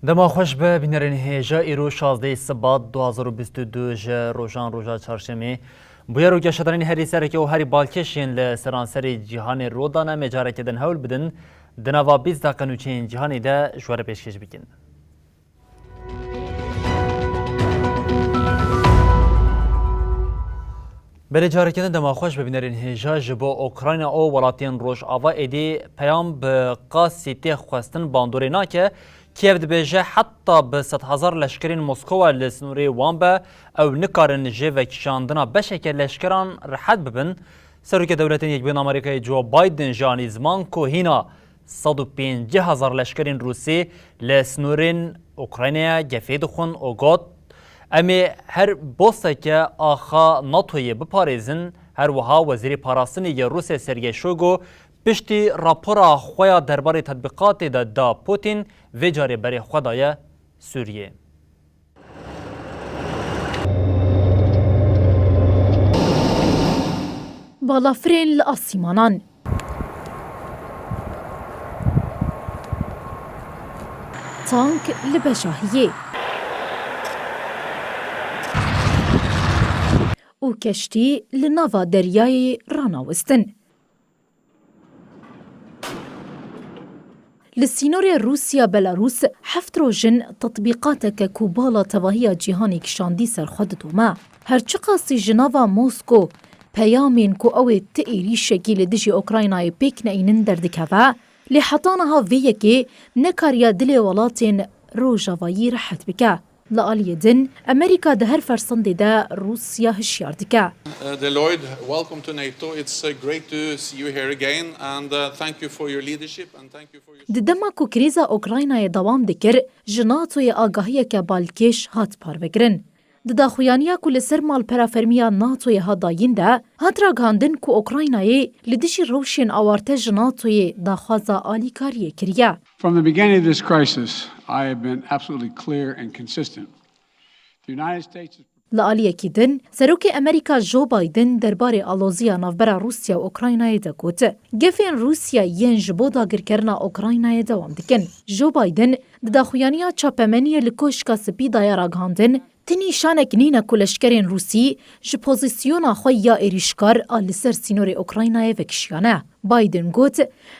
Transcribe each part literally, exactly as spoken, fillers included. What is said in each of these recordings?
Dema xweş be, bînerên hêja, îro şazdehê Sibat du hazar û bîst û du ji rojan roja çarşemê. Bûyer û geşedanên herî sereke û herî balkêş yên li seranserê cîhanê rû dane, me careke din hewl bidin di nava bîst deqe nûçeyên cîhanê de ji we re pêşkêş bikin. Belê, careke din dema xweş be, bînerên hêja. Ji bo Ukrayna û welatên Rojava êdî peyam bi qasî tê xwestin bandorê nake. Kiev dibêje heta bi sedhezar leşkerên Moskowa li sînorê wan be, ew nikarin jê vekişandina beşeke leşkeran rihet bibin. Serokê Dewletên Yekbûyî Amerîkayê Joe Biden jî anî ziman ku hîna sed û pêncî hezar leşkerên Rûsî li sînorên Ukraynayê gefê dixwin û got, "Em ê her boseke axa NATOyê biparêzin." Her wiha Wezîrê Parastinê yê Rûsya Sergey Shoigu piştî rapora xwe ya derbarê tetbîqatê de da Putin, vê carê berê xwe daye Sûriyê. Balafirên li asîmanan. Tank li bejahiyê. Û keştî li nava deryayê ranawestin. Li sînorê Rûsya-Belarûs heft roj in tetbîqateke ku bala tevahiya cîhanê kişandî ser xwe didome. Her çiqasî ji nava Mosko peyamên ku ew ê ti êrîşekî li dijî Ukraynayê pêk neînin derdikeve, lê heta niha vê yekê nekariya dilê welatên Rojavayî rehet bike. Li aliyê din, Amerîka di her fersendê de Rûsya hişyar dike. Uh, Deloitte, welcome to NATO. It's, uh, great to see you here again, and, uh, thank you for your leadership and thank you for your Di dema ku krîza Ukraynayê dewam dikir, ji NATOyê agahiyeke balkêş hat parvekirin. Di daxuyaniya ku li ser malpera fermî ya NATOyê hat dayîn de, hat ragihandin ku Ukraynayê li dijî rewşên awarte ji NATOyê daxwaza alîkariyê kiriye. From the beginning of this crisis, I have been absolutely clear and consistent. The United States is Li aliyekî din, Serokê Amerîka Joe Biden derbarê aloziya navbera Rûsya û Ukraynayê de got, "Gefên Rûsya yên ji bo dagirkerina Ukraynayê dewam dikin." Joe Biden di daxuyaniya çapemeniyê li Koşka Spî daye ragihandin, "Ti nîşanek nîne ku leşkerên Rûsî ji pozîsyona xwe ya êrîşkar a li ser sînorê Ukraynayê vekişiyane." Biden got,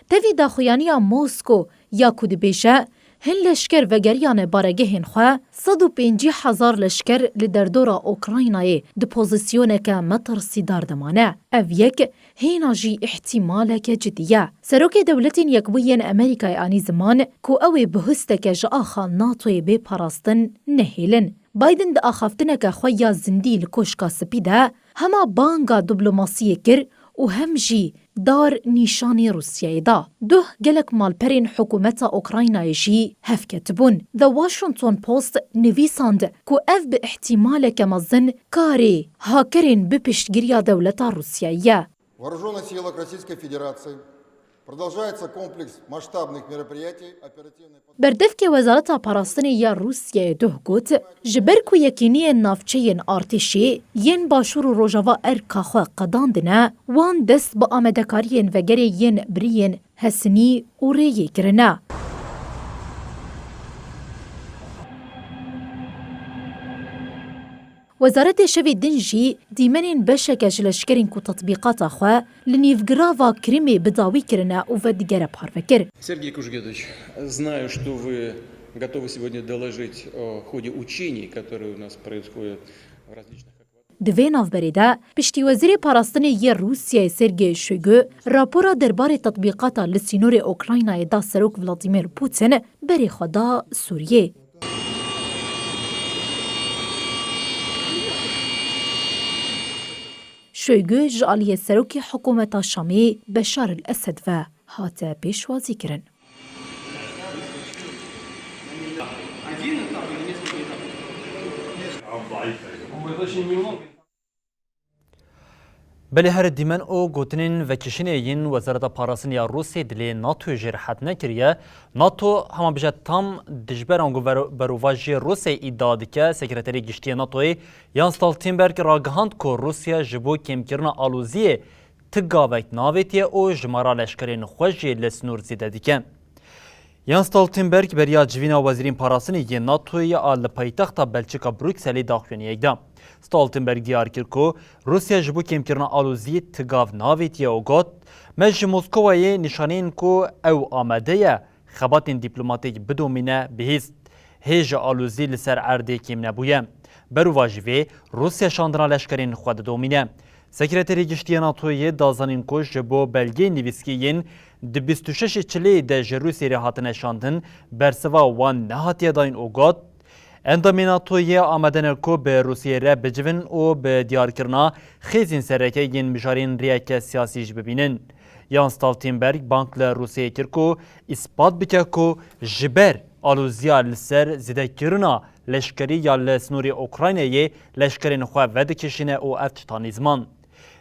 "Tevî daxuyaniya Mosko ya ku dibêje, hin leşker vegeriyane baregehên xwe, sed û pêncî hezar leşker li derdora Ukraynayê di pozîsyoneke metirsîdar de mane. Ev yek hêna jî îhtîmaleke cidî ye." Serokê Dewletên Yekbûyî yên Amerîkayê anî ziman ku ew ê bi histeke ji axa NATOyê bê parastin nehêlin. Biden di axaftineke xwe ya zindî li Koşka Spî de hema banga diplomasiyê kir û hem jî dar nîşanî Rûsyayê da. Duh gelek malperên hikûmeta Ukraynayê jî hevketibûn. The Washington Post nivîsand ku ev bi îhtîmaleke mezin karê hakerên bi piştgiriya dewleta Rûsyayê ye. В вооружённых силах Российской Федерации продолжается комплекс масштабных мероприятий оперативной поддержки. Berdevkê Wezareta Parastinê ya Rûsyayê duh got, ji ber ku yekîniyên navçeyên artêşê yên başûr û rojava erka xwe qedandine, wan dest bi amadekariyên vegerê yên biriyên hesinî û rêyê kirine. Wezaretê Şevê Din jî dîmenên beşeke ji leşkerên ku tetbîqata xwe li nîvgirava Kirimê bi dawî kirine û vedigere parve kir. Сергей Кужугетович, знаю, что вы готовы сегодня доложить о ходе учений, которые у нас происходят в различных Di vê navberê de, piştî Wezîrê Parastinê yê Rûsyayê Sergey Shoigu rapora derbarê tetbîqata li sînorê Ukraynayê da Serok Vladimir Putin, berê xwe da Sûriyê. Şoygu ji aliyê serokê hikûmeta Şamê Beşar el Esed ve hate pêşwazîkirin. Belê her dîmen û gotinên vekişînê yên Wezareta Parastinê ya Rûsê dilê NATOyê jî rehet nekiriye. NATO hema bije tam dijberan ku vero-, berovajiyê Rûsê îdia dike. Sekreterê Giştî yê NATOyê Jens Stoltenberg ragihand ku Rûsya ji bo kêmkirina aloziyê ti gavek navêtiye û jimara leşkerên xwe jî li sinor zêde dike. Jens Stoltenberg beriya civîna wezîrên parastinê yên NATOyê ya li paytexta Belçika Brukselê daxuyaniyek da. Stoltenberg diyar kir ku Rûsya ji bo kêmkirina aloziyê ti gav navêtiye û got, "Me ji Moskowayê nîşaneyên ku ew amade ye xebatên dîplomatîk bidomîne bihîst. Hêja alozî li ser erdê kêm nebûye. Berovajî vê, Rûsya şandina leşkerên xwe didomîne." Sekreterê Giştî ya NATOyê da zanîn ku ji bo belgeyên nivîskî yên di bîst û şeşê Çileyê de ji Rûsiyê re hatine şandin, bersiva wan nehatiye dayîn û got, "Endamên NATOyê amade ne ku bi Rûsiyê re bicivin û bi diyarkirina xêzên sereke yên mijarên rêyeke siyasî jî bibînin." Jens Stoltenberg bang li Rûsiyê kir ku îspat bike ku ji ber aloziya li ser zêdekirina leşkerî ya li sînorê Ukraynayê leşkerên xwe vedikişîne û ev tiştanî ziman.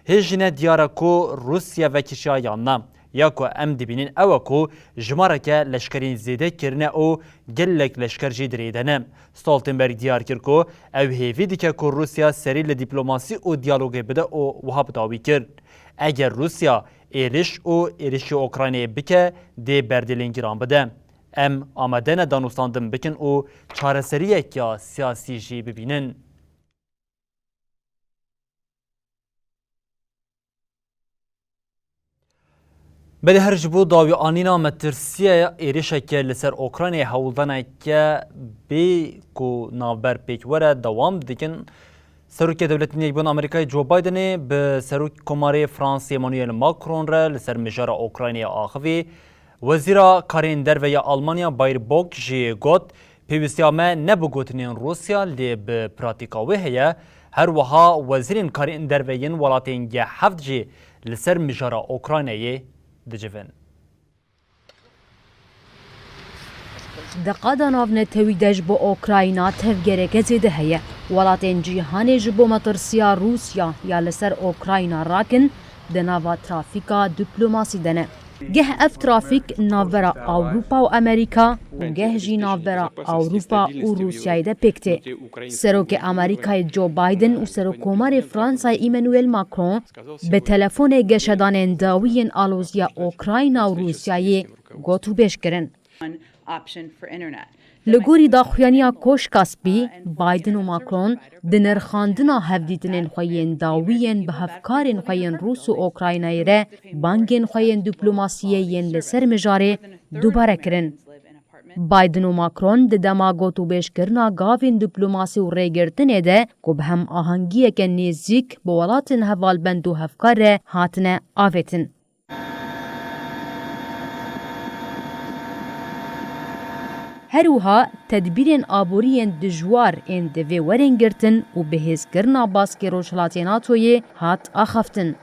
Hê jî ne diyar e ku Rûsya vekişiya yan na. Ya ku em dibînin ew e ku jimareke leşkerên zêde kirine û gelek leşker jî di rê de ne. Stoltenberg diyar kir ku ew hêvî dike ku Rûsya serî li dîplomasî û diyalogê bide û wiha bi dawî kir, "Eger Rûsya êriş û êrişî Ukraynayê bike, dê berdêlên giran bide. Em amade ne danûstandin bikin û çareseriyeke siyasî jî bibînin." Belê her ji bo dawîanîna metirsiya êrişeke li ser Ukraynayê hewldaneke bê ku navber pêk were dewam dikin. Serokê Dewletên Yekbûyî Amerîkayê Joe Bidenê bi Serokkomarê Fransê Emmanuel Macron re li ser mijara Ukraynayê axivî. Wezîra Karên Derve ya Almanya Baerbock jî got, "Pêwîstiya me ne bi gotinên Rûsya, lê bi pratîka wê heye." Her wiha wezîrên karên derve yên welatên G heft jî li ser mijara Ukraynayê dicivin. Di qada navnetewî de ji bo Ukrayna tevgereke zêde heye. Welatên cîhanê ji bo metirsiya Rûsya ya li ser Ukrayna rakin, di nava trafîka diplomasî de ne. Geh ev trafîk navbera Ewropa û Amerîka û geh jî navbera Ewropa û Rûsyayê de pêk tê. Serokê Amerîkayê Joe Biden û Serokkomarê Fransayê Emmanuel Macron bi telefonê geşedanên dawî yên aloziya Ukrayna û Rûsyayê gotûbêj kirin. Li gorî daxuyaniya Koşka Spî, Biden û Macron di nirxandina hevdîtinên xwe yên dawî yên bi hevkarên xwe yên Rûs û Ukraynayê re bangên xwe yên diplomasiyê yên li ser mijarê dubare kirin. Biden û Macron di dema gotûbêjkirina gavên diplomasî û rêgirtinê de ku bi hem ahengiyeke nêzîk bi welatên hevalbend û hevkar re hatine avêtin. Her wiha tedbîrên aborî yên dijwar ên divê werin girtin û bihêzkirina baskê Rojhilatê NATOyê hat axaftin.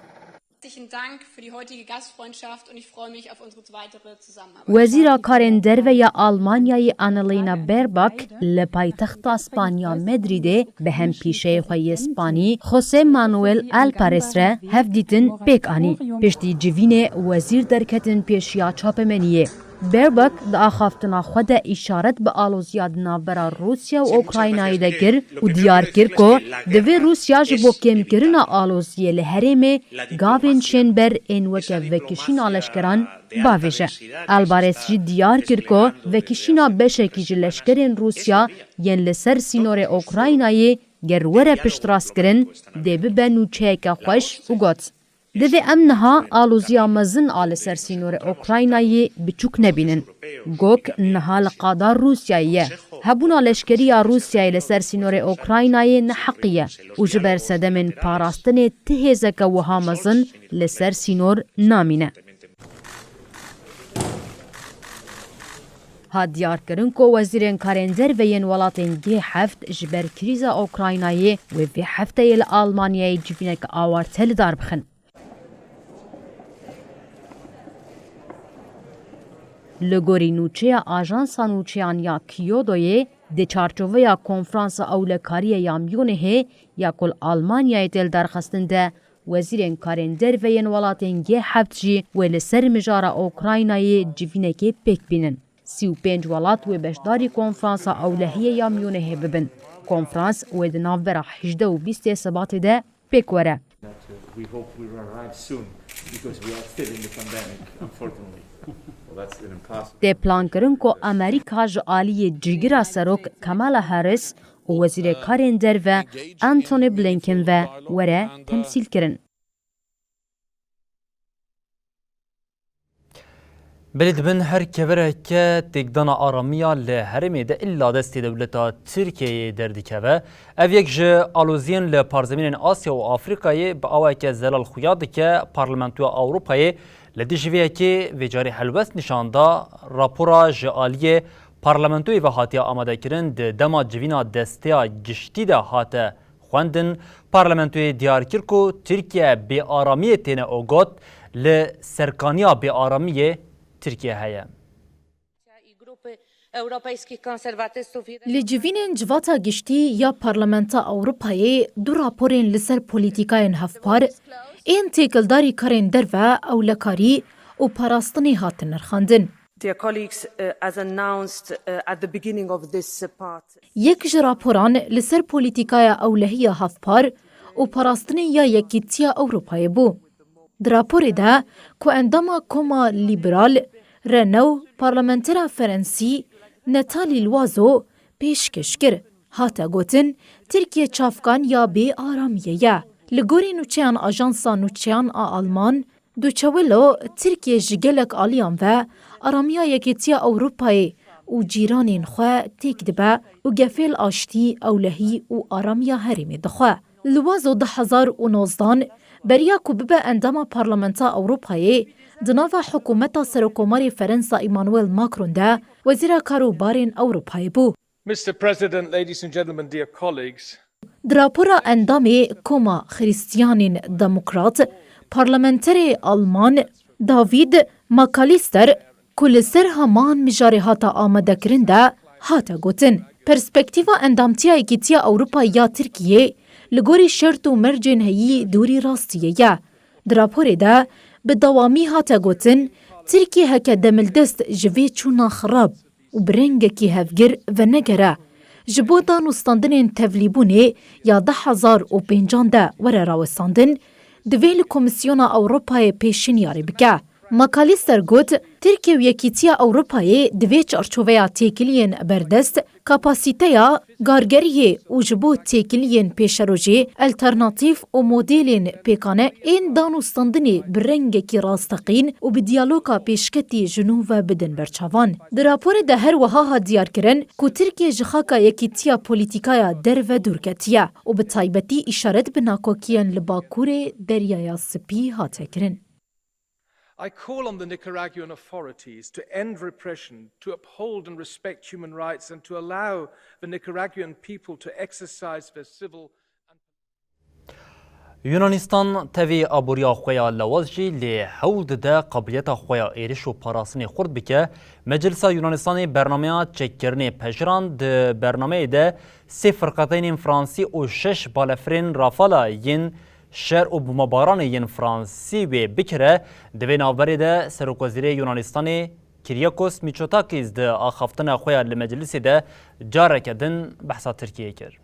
Herzlichen Dank für die heutige Gastfreundschaft und ich freue mich auf unsere weitere Zusammenarbeit. Wezîra Karên Derve ya Almanyayê Annalena Baerbock li paytexta Spanya Madrîdê bi hempîşeyê xwe yê Spanî José Manuel Álvarez re hevdîtin pêk anî. Piştî civînê wezîr derketin pêşiya çapemeniyê. Baerbock di axaftina xwe de îşaret bi aloziya di navbera Rûsya û Ukraynayê de kir û diyar kir ku divê Rûsya ji bo kêmkirina aloziyê li herêmê gavên şênber ên weke vekişîna leşkeran bavêje. Alvarez jî diyar kir ku vekişîna beşekî ji leşkerên Rûsya yên li ser sînorê Ukraynayê ger were piştrastkirin, dê bibe nûçeyeke xweş û got, "Divê em niha aloziya mezin a li ser sînorê Ukraynayê biçûk nebînin. Gok niha li qada Rûsyayê ye. Hebûna leşkerî ya Rûsyayê li ser sînorê Ukraynayê neheqî ye û ji ber sedemên parastinê ti hêzeke wiha mezin li ser sînor namîne." Hat diyarkirin ku wezîrên karên derve yên welatên G heft ji ber krîza Ukraynayê wê vê hefteyê li Almanyayê civîneke awarte li dar bixin. Li gorî nûçeya Ajansa Nûçeyan ya Kyodoyê, di çarçoveya Konferansa Ewlekariyê ya Myûnihê ya ku li Almanyayê tê lidarxistin de, wezîrên karên derve yên welatên G heft jî wê li ser mijara Ukraynayê civînekê pêk bînin. Sî û pênc welat wê beşdarî Konferansa Ewlehiyê ya Myûnihê bibin. Konferans wê di navbera hejdeh û bîstê Sibatê de pêk were. That, uh, we hope will arrive soon because we are still in the pandemic, unfortunately. Tê plankirin ku Amerîka ji aliyê cîgira serok Kamala Harris û wezîrê karên derve Antony Blinken ve were temsîlkirin. Belê dibin her kevireke têkdana aramiya li herêmê de illa destê dewleta Tirkiyeyê derdikeve. Ev yek ji aloziyên li parzemînên Asya û Afrîkayê bi awayeke zelal xuya dike. Parlamentoya Ewropayê li dijî vê yekê vê carî helwest nîşan da. Rapora ji aliyê parlamentoyê ve hatiye amadekirin, di dema civîna desteya giştî de hate xwendin. Parlamentoyê diyar kir ku Tirkiye bêaramiyê têne û got, li serkaniya bêaramiyê Tirkiye heye. Li civînên Civata Giştî ya Parlamenta Ewropayê du raporên li ser polîtîkayên hevpar ên têkildarî karên derve, ewlekarî û parastinê hatin nirxandin. Dear colleagues, uh, as announced, uh, at the beginning of this, uh, part, Yek ji raporan li ser polîtîkaya ewlehiya hevpar û parastinê ya Yekîtiya Ewropayê bû. Di raporê de ku endama Koma Lîberal, Renew, parlamentera Ferensî Nathalie Loiseau pêşkêş kir, hate gotin, Tirkiye çavkan ya bêaramiyê ye. Li gorî nûçeyan ajansa nûçeyan a Alman, Deutsche Welle, Tirkiye ji gelek aliyan ve aramiya Yekîtiya Ewropayê û cîranên xwe têk dibe û gefêl aştî, ewlehî û aramiya herêmê dixwe. Li Wazo du hezar û nozdan beriya ku bibe endama Parlamenta Ewropayê, di nava hikûmeta Serokkomarê Ferensa Emmanuel Macron de Wezîra Kar û Barên Ewropayê bû. Mister President, ladies and gentlemen, dear colleagues. Di rapora endamê Koma Xristiyanên Demokrat, parlamenterê Alman David McAllister, ku li ser heman mijarê hate amadekirin de hate gotin, perspektîfa endamtiya Yekîtiya Ewropa ya Tirkiyê li gorî şert û mercên heyî dûrî rastiyê ye. Di raporê de bi dawamî hate gotin, Tirkiye heke demildest ji vê çûna xirab û bi rengekî hevgir venegere, ji bo dan û standinên tevlîbûnê ya du hezar û pêncan de were rawestandin, divê li Komîsyona Ewropayê pêşniyarê bike. McAllister got, Tirkiye û Yekîtiya Ewropayê di vê çarçoveya têkiliyên berdest, kapasîteya gargeriyê û ji bo têkiliyên pêşerojê alternatîf û modêlên pêkane ên dan û standinê bi rengekî rasteqîn û bi diyaloga pêşketî ji nû ve bidin ber çavan. Di raporê de her wiha hat diyarkirin ku Tirkiye ji xaka yekîtiya polîtîkaya derve dûr ketiye û bi taybetî îşaret bi nakokiyên li Bakurê Deryaya Spî hate kirin. I call on the Nicaraguan authorities to end repression, to uphold and respect human rights, and to allow the Nicaraguan people to exercise their civil Yunanistan tevî aboriya xwe ya lawaz jî lê hewl dide qabiliyeta xwe ya êriş û parastinê xurt bike. Meclisa Yunanistanê bernameya çekkirinê pejirand. Di bernameyê de sê firqeteynên Fransî û şeş balefirên Rafala yên şer û bomabaranê yên Fransî wê bikire. Di vê navberê de Serokwezîrê Yunanistanê Kyriakos Mitsotakis di axaftina xwe ya li meclisê de careke din behsa Tirkiyeyê kir.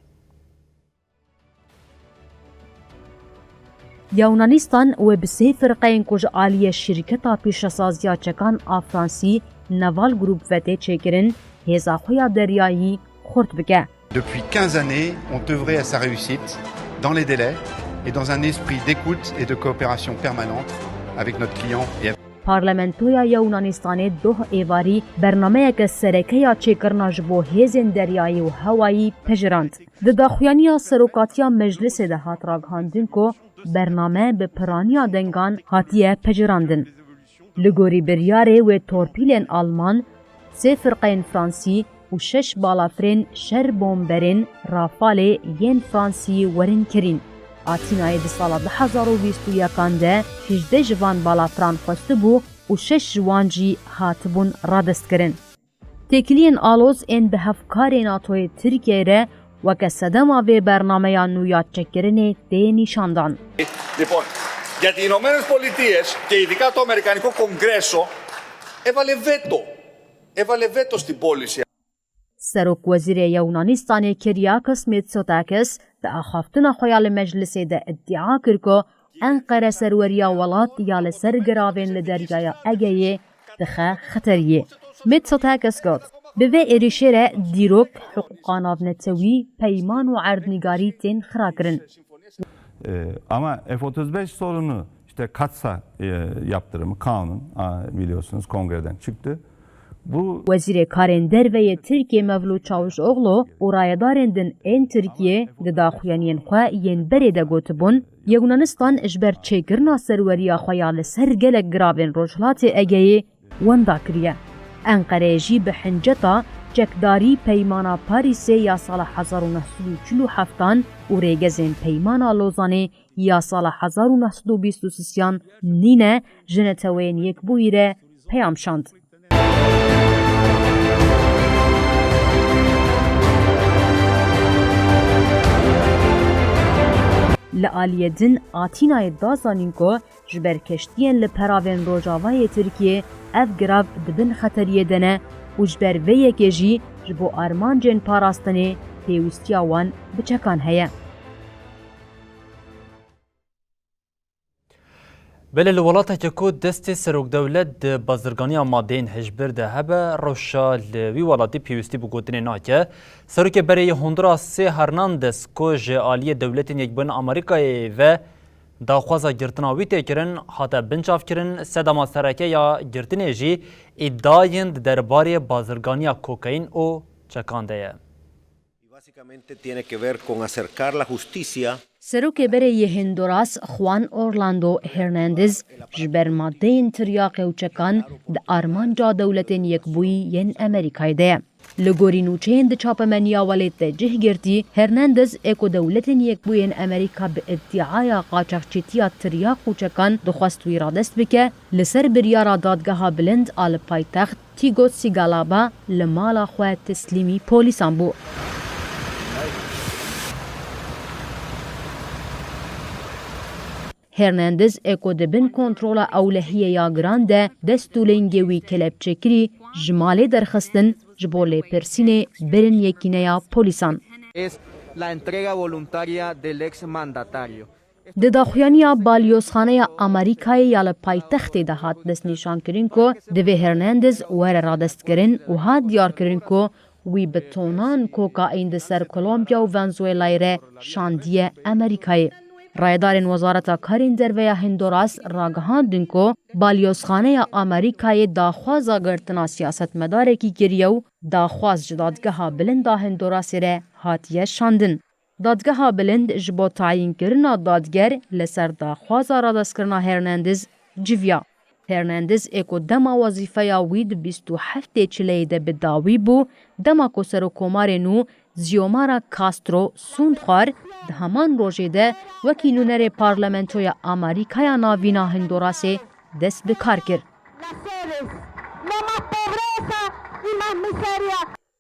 Yunanistan wê bi sê firqeyên ku ji aliyê şîrketa pîşesaziya çekan a Fransî Naval Group ve tê çêkirin, hêza xwe ya deryayî xurt bike. Depuis quinze années, ont œuvré à sa réussite dans les délais et dans un esprit d'écoute et de coopération permanente avec notre client et avec Parlamentoya Yunanistanê doh êvarî bernameyeke sereke ya çêkirina ji bo hêzên deryayî û hewayî pejirand. Di daxuyaniya serokatiya meclisê de hat ragihandin ku bername bi piraniya dengan hatiye pejirandin. Li gorî biryarê wê torpîlên Alman, sê firqeyên Fransî û şeş balafirên şer bomberên Rafalê yên Fransî werin kirîn. Atînayê di sala du hezar û bîst û yekan de hejdeh ji van balafiran xwestibû û şeş ji wan jî hatibûn radestkirin. Têkiliyên aloz ên bi hevkarê NATOyê Tirkiyeyê re weke sedema vê bernameya nû ya çekkirinê tê nîşandan. Λοιπόν, γιατί οι Ηνωμένες Πολιτείες και ειδικά το Αμερικανικό Κογκρέσο έβαλε βέτο. Έβαλε βέτο στην πώληση. Serokwezîrê Yunanistanê Kyriakos Mitsotakis di axaftina xwe ya li meclisê de îdia kir ku Enqere serweriya welat ya li ser giravên li Deryaya Egeyê dixe xeteriyê. Mitsotakis got, bi vê êrişê re dîrok, hiqûqa navnetewî, peyman û erdnîgarî tên xirakirin. Ee, ama F otuz beş sorunu, işte Katsa e, yaptırımı kanun, a, biliyorsunuz kongreden çıktı. Bu Wezîrê Karên Derve yê Tirkiyê Mevlût Çavuşoglu û rayedarên din ên Tirkiyê di daxuyaniyên xwe yên berê de gotibûn, Yunanistan ji ber çêkirina serweriya xwe ya li ser gelek giravên Rojhilatê Egeyê wenda kiriye. Enqereyê jî bi hinceta çekdarî Peymana Parîsê ya sala hezar û neh sed û çil û heftan û rêgezên Peymana Lozanê ya sala hezar û neh sed û bîst û sisiyan nîne ji Neteweyên Yekbûyî re peyam şand. Li aliyê din Atînayê da zanîn ku ji ber keştiyên li peravên Rojavayê Tirkiyê ev girav di bin xeteriyê de ne û ji ber vê yekê jî ji bo armancên parastinê pêwîstiya wan bi çekan heye. Belê li welateke ku destê serokdewlet di bazirganiya madeyên hişbir de hebe, rewşa li wî welatî pêwîstî bi gotinê nake. Serokê berê yê Hondurasê Hernandez ku ji aliyê Dewletên Yekbûyî yên Amerîkayê ve daxwaza girtina wî tê kirin, hate binçavkirin, sedema sereke ya girtinê jî îdayên di derbarê bazirganiya kokaîn û çekan de ye. Básicamente tiene que ver con acercar la justicia. Serokê berê yê Honduras Juan Orlando Hernandez ji ber madeyên tiryaqê û çekan di armanca Dewletên Yekbûyî yên Amerîkayê de ye. Li gorî nûçeyên di çapemeniya welêt de cih girtî, Hernandez ê ku Dewletên Yekbûyî yên Amerîka bi îdîaya qaçaxçîtiya tiryaq û çekan dixwest wî radest bike, li ser biryara Dadgeha Bilind a li paytext Tegucigalpa li mala xwe teslîmî polîsan bû. Hernandez ê ku di bin kontrola ewlehiyê ya giran de dest û lingê wî kelepçekirî ji malê derxistin, ji bo lêpirsînê birin yekîneya polîsan. Es la entrega voluntaria del ex mandatario. Di daxuyaniya Balyozxaneya Amerîkayê ya li paytextê de hat destnîşankirin ku divê Hernandez were radestkirin û hat diyarkirin ku wî bi tonan kokaîn di ser Kolombiya û Venezuelayê re şandiye Amerîkayê. Rayedarên Wezareta Karên Derve ya Honduras ragihandin ku Balyozxaneya Amerîkayê daxwaza girtina siyasetmedarekî kiriye û daxwaz ji Dadgeha Bilind a Hondurasê re hatiye şandin. Dadgeha Bilind ji bo tayînkirina dadger li ser daxwaza radestkirina Hernandez civiya. Hernandez ê ku dema wezîfeya wî di bîst û heftê çileyê de bi dawî bû, dema ku Serokkomarê nû Xiomara Castro sûnd xwar, di heman rojê de wekî nûnerê Parlamentoya Amerîkaya Navîn a Hondurasê dest bi kar kir.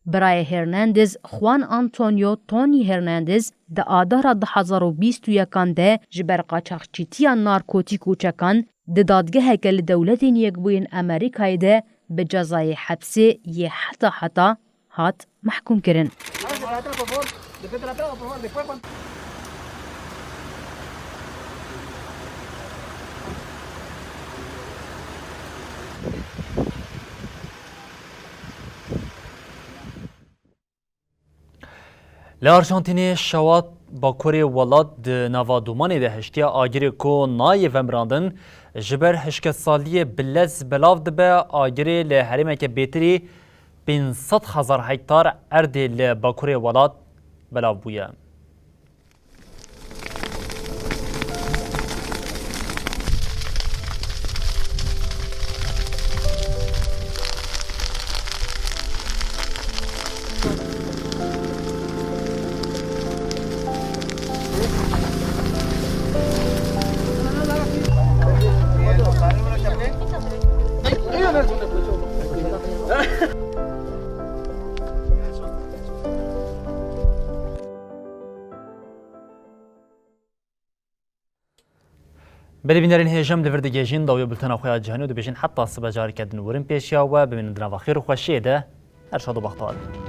Birayê Hernandez, Juan Antonio Tony Hernandez, di adara du hezar û bîst û yekan de ji ber qaçaxçîtiya narkotîk û çekan di dadgeheke li Dewletên Yekbûyên Amerîkayê de bi cezayê hepsê yê heta heta hat mehkûmkirin. Li Arjantînê şewat bakurê welat di nava dûmanê de hiştiye agirê ku nayê vemirandin, ji ber hişkesaliyê bi lez belav dibe. Agirê li herêmeke bêtirî pênc sed hezar hektar erdê li bakurê welat belav bûye. Belê bînerên hêja, em li vir digihîjin dawiya bultena xwe ya cîhanî û dibêjin heta sibe careke din werin pêşiya we, bimînin di nava xêr û xweşiyê de. Her şad û bextewar bin.